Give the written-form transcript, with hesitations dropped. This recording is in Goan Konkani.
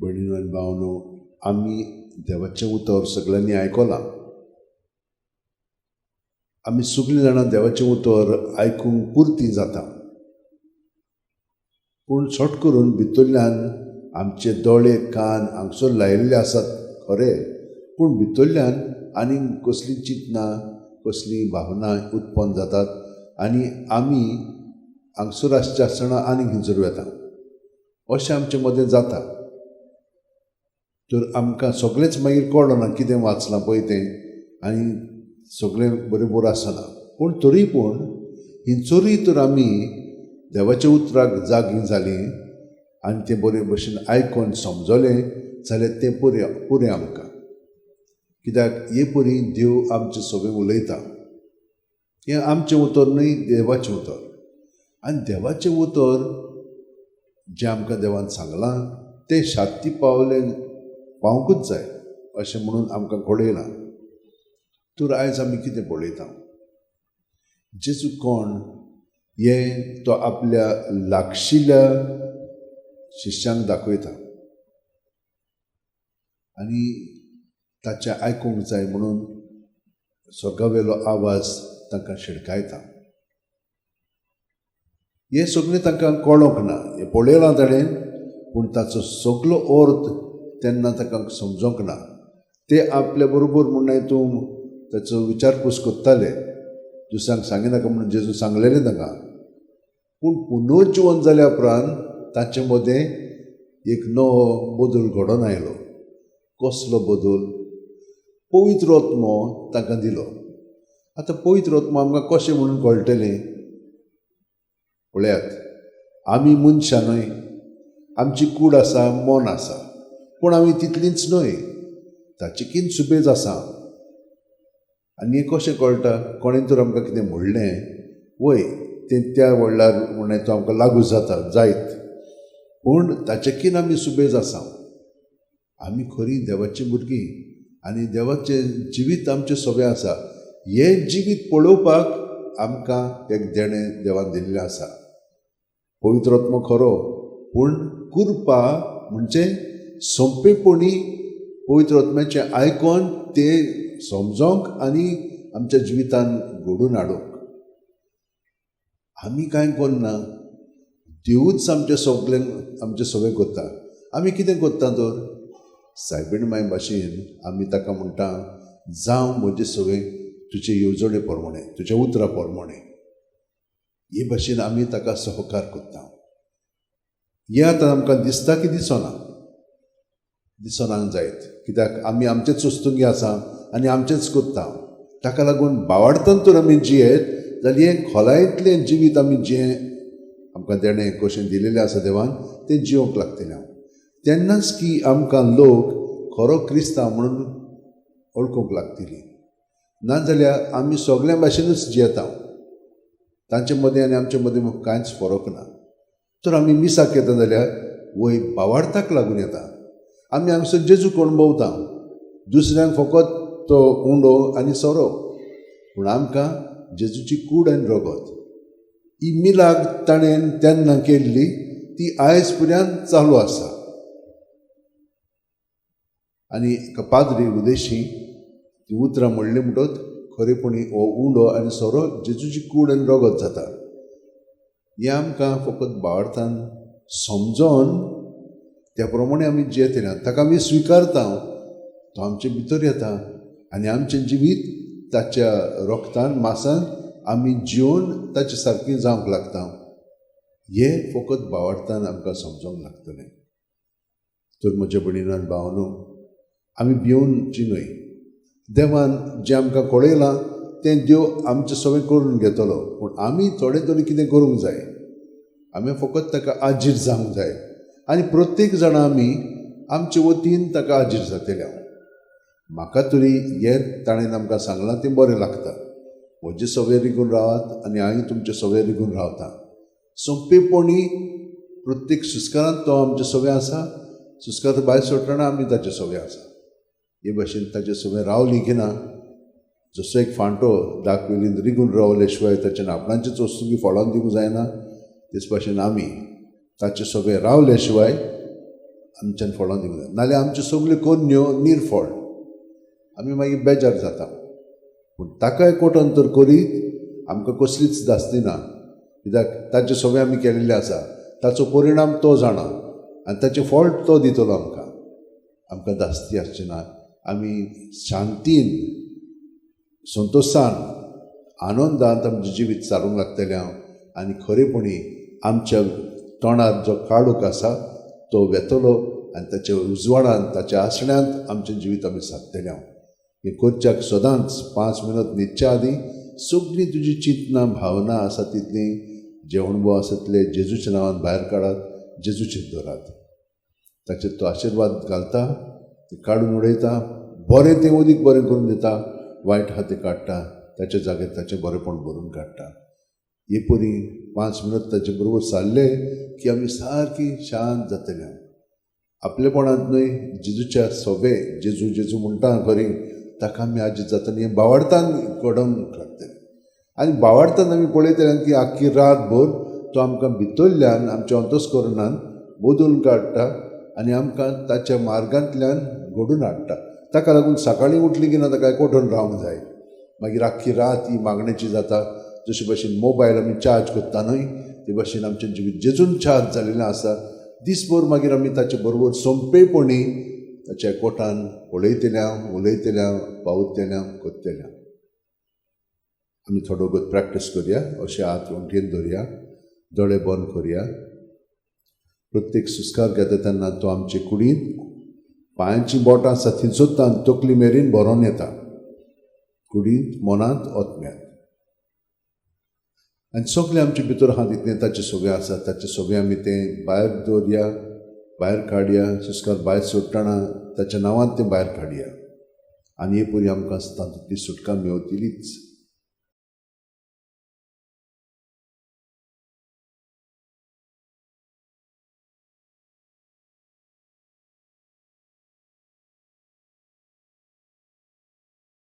भयणीनो आनी भावनो, आमी देवाचें उतर सगळ्यांनी आयकलां. आमी सगळीं जाणां देवाचें उतर आयकूंक पुरती जाता, पूण शॉर्ट करून भितरल्यान आमचे दोळे कान हांगसर लायिल्ले आसात खरे, पूण भितरल्यान आनीक कसलीं चिंतनां कसलीं भावनां उत्पन्न जातात आनी आमी हांगसर आसचे आसतना आनीक खंयसर वेता अशें आमचे मदें जाता. तर आमकां सगळेंच मागीर कळना कितें वाचलां पळय तें आनी सगळें बरोबर आसना. पूण तरी पूण हिंचोरूय तर आमी देवाच्या उतराक जागीं जालीं आनी तें बरे भशेन आयकून समजलें जाल्यार तें पुरें पुरें आमकां. कित्याक हे परी देव आमचें सगळें उलयता. हें आमचें उतर न्हय, देवाचें उतर. आनी देवाचें उतर जें आमकां देवान सांगलां तें शाती पावलें पावंकूच जाय अशें म्हणून आमकां घडयलां. तर आयज आमी कितें पळयता, जेजू कोण हें तो आपल्या लागशिल्ल्या शिश्यांक दाखयता आनी ताचें आयकूंक जाय म्हणून स्वर्गावेलो आवाज तांकां शिडकायता. हें सगळें तांकां कळोंक ना, हें पळयलां ताणें, पूण ताचो सगलो अर्थ तेन्ना तांकां समजोंक ना. ते आपल्या बरोबर म्हणून तूं ताचो विचारपूस करताले, दुसऱ्यांक सांगिनाका म्हणून जेजू सांगलेलें तांकां. पूण पुनर्जिवन जाल्या उपरांत तांचे मदें एक नवो बदल घडोवन आयलो. कसलो बदल? पवित्र आत्मो तांकां दिलो. आतां पवित्र आत्मो आमकां कशें म्हणून कळटलें? पळयात, आमी मनशां न्हय, आमची कूड आसा, मन आसा, पूण आमी तितलींच न्हय, ताची किन सुबेज आसा. आनी हें कशें कळटा? कोणें तर आमकां कितें म्हणलें वय तें त्या व्हडल्यार म्हणून तो आमकां लागू जाता जायत, पूण ताचे किन आमी सुबेज आसा. आमी खरी देवाची भुरगीं आनी देवाचें जिवीत आमचें सगळें आसा. हें जिवीत पळोवपाक आमकां एक देणें देवान दिल्लें आसा. पवित्र आत्मो खरो, पूण कृपा म्हणजे सोंपेपणी पवित्र आत्म्याचें आयकून तें समजोंक आनी आमच्या जिवितान घडून हाडूंक. आमी कांय करना, देवूच आमचें सगळें आमचें सगळें करता. आमी कितें करता तर? सायबीण माय भाशेन आमी ताका म्हणटा, जावं म्हजें सगळें तुजे येवजणे प्रमाणें, तुज्या उतरा प्रमाणें. हे भाशेन आमी ताका सहकार करता. हें आतां आमकां दिसता की दिसना, दिसना जायत, कित्याक आमी आमचेच वस्तुंगी आसा आनी आमचेंच करता. ताका लागून बावाडतान तर आमी जियेत जाल्यार हें खोलायेंतलें जिवीत आमी जें आमकां देणें कशें दिलेलें आसा देवान तें जिवंक लागतलें. तेन्नाच की आमकां लोक खरो क्रिस्तांव म्हणून वळखूंक लागतली. नाजाल्यार आमी सगळ्यां भाशेनूच जियेता, तांचे मदें आनी आमचे मदें कांयच फरक ना. तर आमी मिसाक येता जाल्यार वय बावाडताक लागून येता. आमी हांगसर जेजू कोण भोंवता, दुसऱ्यांक फकत तो उंडो आनी सोरो, पूण आमकां जेजूची कूड आनी रगत. ही मिलाग ताणें तेन्ना केल्ली ती आयज पर्यंत चालू आसा. आनी एका पाद्री उदेशी ती उतरां म्हणली म्हणटच खरेपणी हो उंडो आनी सोरो जेजूची कूड आनी रगत जाता. हें आमकां फकत बावार्थान समजोन त्या प्रमाणे आमी जियेतले, ताका आमी स्विकारता, तो आमचे भितर येता आनी आमचें जिवीत ताच्या रोगतान मासान आमी जिवन ताचे सारकें जावंक लागता. हें फकत बावार्थान आमकां समजोंक लागतलें. तर म्हज्या भयणीनो आनी भावांनो, आमी भिवनची न्हय. देवान जें आमकां कळयलां तें देव आमचें सगळें करून घेतलो, पूण आमी थोडें थोडें कितें करूंक जाय. आमी फकत ताका आजीर जावंक जाय आनी प्रत्येक जाणां आमी आमचे वतीन ताका आजीर जातले. म्हाका तरी हें ताणें आमकां सांगलां तें बरें लागता. म्हजें सगळें रिगून रावात आनी हांव तुमचें सगळें रिगून रावता. सोंपेपणी प्रत्येक सुस्कारांत तो आमचें सगळें आसा. सुस्कार भायर सोडटना आमी ताचें सगळें आसा. हे भाशेन ताचें सगळें रावली की ना, जसो एक फांटो दाखवेलीन रिगून रावले शिवाय ताच्यान आपणाचेच वस्तू फळान दिवंक जायना, तेच भाशेन आमी ताचे सगळें रावले शिवाय आमच्यान फळां दिवंक जाय, नाल्यार आमच्यो सगल्यो कोन्यो निर्फळ, आमी मागीर बेजार जाता. पूण ताका एकवटान तर करीत आमकां कसलीच धास्ती ना, कित्याक ताचें सगळें आमी केल्लें आसा, ताचो परिणाम तो जाणा आनी ताचें फळ तो दितलो आमकां. आमकां धास्ती आसची ना, आमी शांतीन संतोशान आनंदांत आमचें जिवीत सारूंक लागतलें हांव. आनी खरेपणी आमच्या तोंडार जो काळोख आसा तो वेतलो आनी ताच्या उजवाडान ताच्या आसण्यांत आमचें जिवीत आमी सादतलें हांव. हें करच्याक सदांच 5 मिनट न्हिदच्या आदीं सगळीं तुजी चिंतनां भावना आसा तितलीं जे अणभव आसा तितले जेजूच्या नांवान भायर काडात, जेजूचेर दवरात. ताचेर तो आशिर्वाद घालता, ते काडून उडयता, बरें तें उदीक बरें करून दिता, वायट आहा तें काडटा, ताच्या जाग्यार ताचें बरेंपण भरून काडटा. हे परी 5 मिनट ताचे बरोबर सारले की आमी सारकी शांत जातले. आपलेपणांत न्हय, जेजूच्या सोबे जेजू जेजू म्हणटा खरी, ताका आमी आजी जातना हें बावडतान घडोवंक लागतलें. आनी बावडतान आमी पळयतले की आख्खी रातभर तो आमकां भितरल्यान आमच्या अंतस्करणान बदलून काडटा आनी आमकां ताच्या मार्गांतल्यान घडून हाडटा. ताका लागून सकाळीं उठली की ना ताका एकवटून रावंक जाय. मागीर आख्खी रात ही मागण्याची जाता. जशे भशेन मोबायल आमी चार्ज करता न्हय, ते भशेन आमचें जिवीत जेजून चार्ज जाल्लें आसा. दीसभर मागीर आमी ताचे बरोबर सोंपेपणी ताच्या एकवटान पळयतल्या, उलयतल्या, पावतल्या, करतल्या. आमी थोडो वगत प्रॅक्टीस करया. अशे हात वण्टीन धरया, दोळे बंद करया. प्रत्येक सुस्कार घेता तेन्ना तो आमचे कुडींत पांयांचीं बोटां आसा थंयसरतान तकली मेरेन भरोन येता, कुडींत, मनांत, आत्म्यांत. आनी सगळें आमचे भितर आहा तितलें ताचें सगळें आसा, ताचें सगळें आमी तें भायर दवरया, भायर काडया. सुस्कार भायर सोडटना ताच्या नांवान तें भायर काडया आनी हे परी आमकां तातूंतली सुटका मेवतलीच.